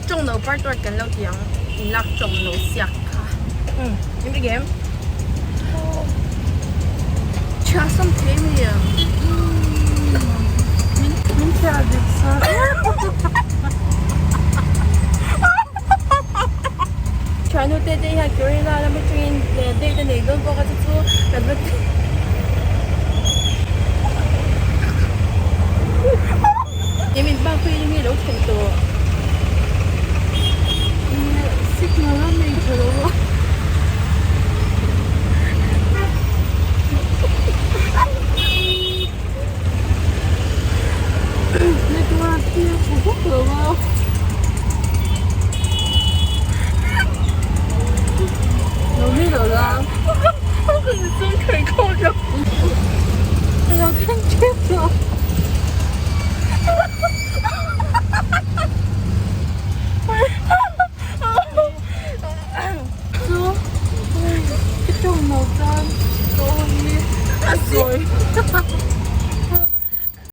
Tawng no part one kan lo ti ang in lak tawng no siak kha umm in ri em chhia sam thei mi min min chhia dik sa Thiannu te te hian Kerala lam atangin date a nei dawn bawk a chu chu kan va Eng min bak pawhin mi lo thlen tawh. Signal a nei tha lo a. Network hi a tha vak lo a. Lo ni lo la. Lo thleng tep lo. Chu ka tawng lo chuan ka aw hi a zawi.